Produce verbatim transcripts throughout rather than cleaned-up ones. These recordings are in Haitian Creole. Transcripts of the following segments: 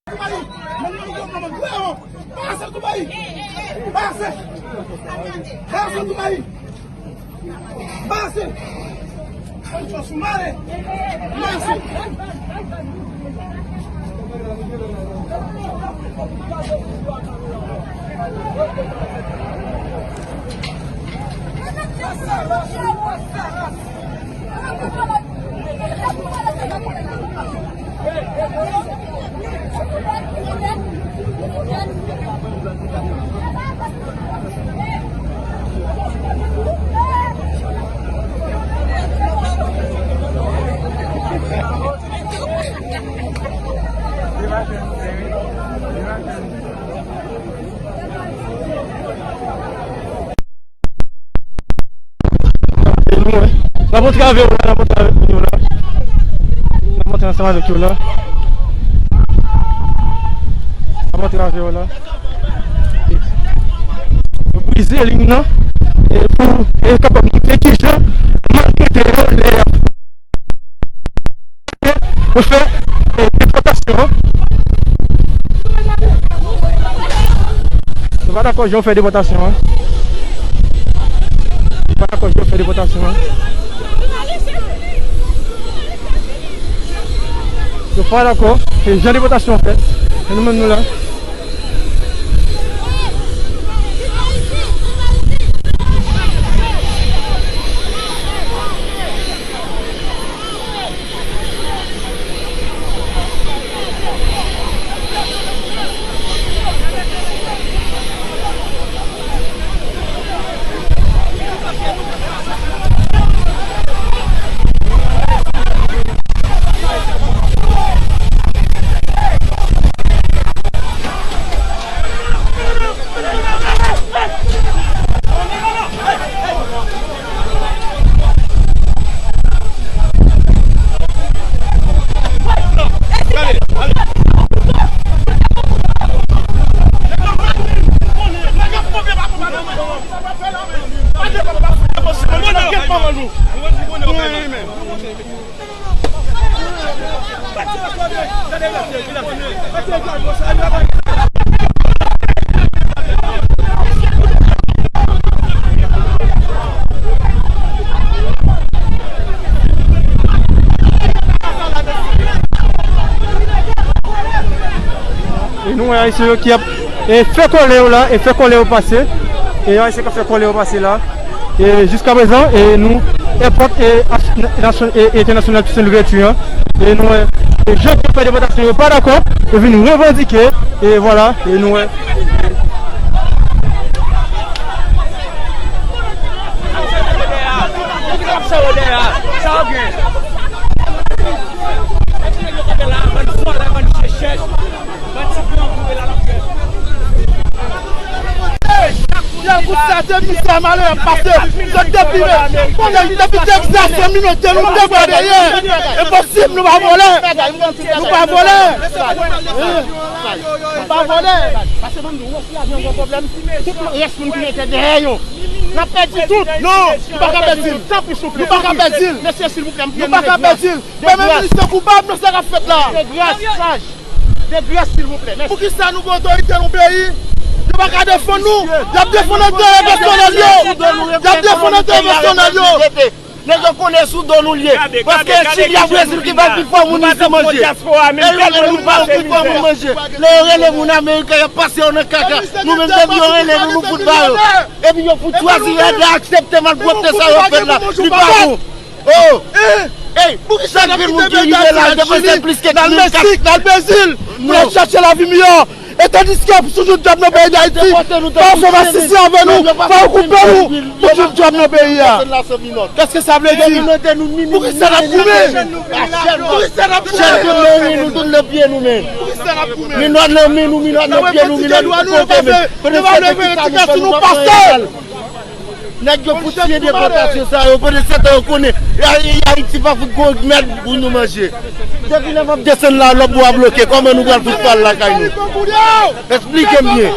Pase tou bayi. Pase. Pase tou bayi. Pase. Pancho su madre. Pase. N ap antre avè yo la, n ap antre avèk moun yo la. N ap antre ansanm avèk yo la. N ap antre avè yo la. Yo brize liy nan, e pou, e kapab montre kijan maltrete yo lè y ap Yo fè, e, depòtasyon an. Nou pa dakò jan yo fè depòtasyon an. Nou pa dakò jan yo fè depòtasyon an. Yo pa dakò, e, jan depòtasyon an fèt. E nou menm nou la. E nou wè ayisyen yo ki ap, e, fè kòlè yo la, e fè kòlè yo pase. E ayisyen k ap fè kòlè yo pase la. E jiska prezan, e nou, èpòt, e, ach-, nasyon-, e, entènasyonal Toussaint Louverture an, e nou, e, e jan ke fè depòtasyon yo pa dakò, yo vin revandike, e vwala, e nou wè. Yo, kout sa, te mizè malere ap pase. Sot depi, konnen depi Texas, San Minote, nou te pran dèyè. Enposib, nou pa vòlè. Nou pa vòlè. Nou pa vòlè. Pase bann nou, wè si la gen yon pwoblèm. Tout rès moun ki rete dèyè yo. N ap pèdi tout. Non, nou pa ka pèdi l. Nou pa ka pèdi l. Mesye, silvouplè, nou pa ka pèdi l. Premye minis yo koupab nan sa k ap fèt la. De gras, saj. De gras, silvouplè. Mèsi. Poukisa nou gen otorite nan peyi? Yo pa ka defann nou. Y ap defann enterè pèsonèl yo. Y ap defann enterè pèsonèl yo. Nèg yo konnen sou do nou l ye. Paske Chili ak Brezil ki bay pi fò moun isit manje. E nou menm nou pa pi fò moun manje. Lè yo rele moun ameriken, y ap pase yo nan kaka. Nou menm depi yo rele nou, nou fout ba yo. Epi yo fout chwazi rèd la, aksepte malpwòpte sa yo fèt la. Li pa bon. Oh! Ey, sa grenn moun ki rive la, yo depanse plis ke mil kat. N al Meksik, n al Brezil, pou n al chache lavi miyò. E tandiske pou fout nou djòb nan peyi Dayiti, pa yo fè masisi avè nou, pa yo koupe nou, pou fout nou djòb nan peyi a. Kèske sa vle di? Poukisa n ap goumen? Poukisa n ap goumen? Chèn nou tout nan pye nou menm. Poukisa n ap goumen? Minòt nan men nou, minòt nan pye nou, minòt nan kote menm. Yo pa vle retire sou nou pastè. Nèg yo fout siyen depòtasyon sa yo, pandan se tan yo konnen Ayiti pa fout gon mèd pou nou manje. Depi lè m ap desann la, lòt bò a bloke, kòman nou pral fout pral lakay nou? Esplike m byen.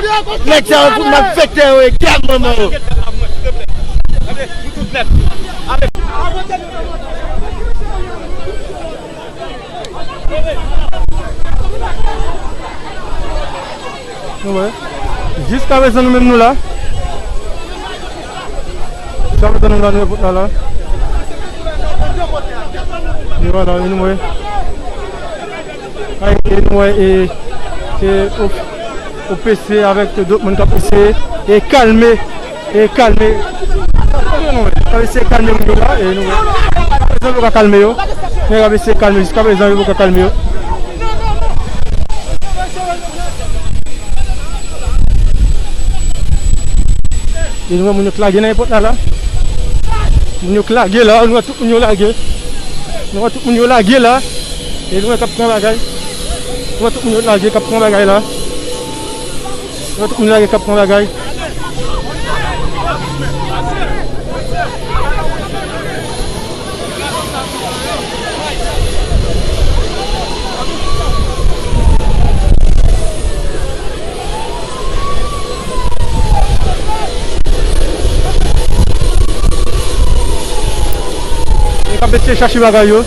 Nèg sa yo fout malfektè yo, e gad manman yo. Nou wè. Jiskaprezan nou menm nou la. Jiskaprezan nou la, nou epòt la la. E vwala, nou wè. Ay, e nou wè, e, e, O P C avèk Dortmund k ap eseye e kalme, e kalme. K ap eseye kalme moun yo la, e nou wè. Jiskaprezan yo poko ka kalme yo. Men k ap eseye kalme, jiskaprezan yo poko ka kalme yo. E nou wè moun yo k lage nan epòt la la. Moun yo k lage la, nou wè tout moun yo lage. Nou wè tout moun yo lage la. E nou wè k ap pran bagay. Nou wè tout moun yo lage k ap pran bagay la. Nou wè tout moun lage k ap pran bagay. Yo k ap eseye chache bagay yo.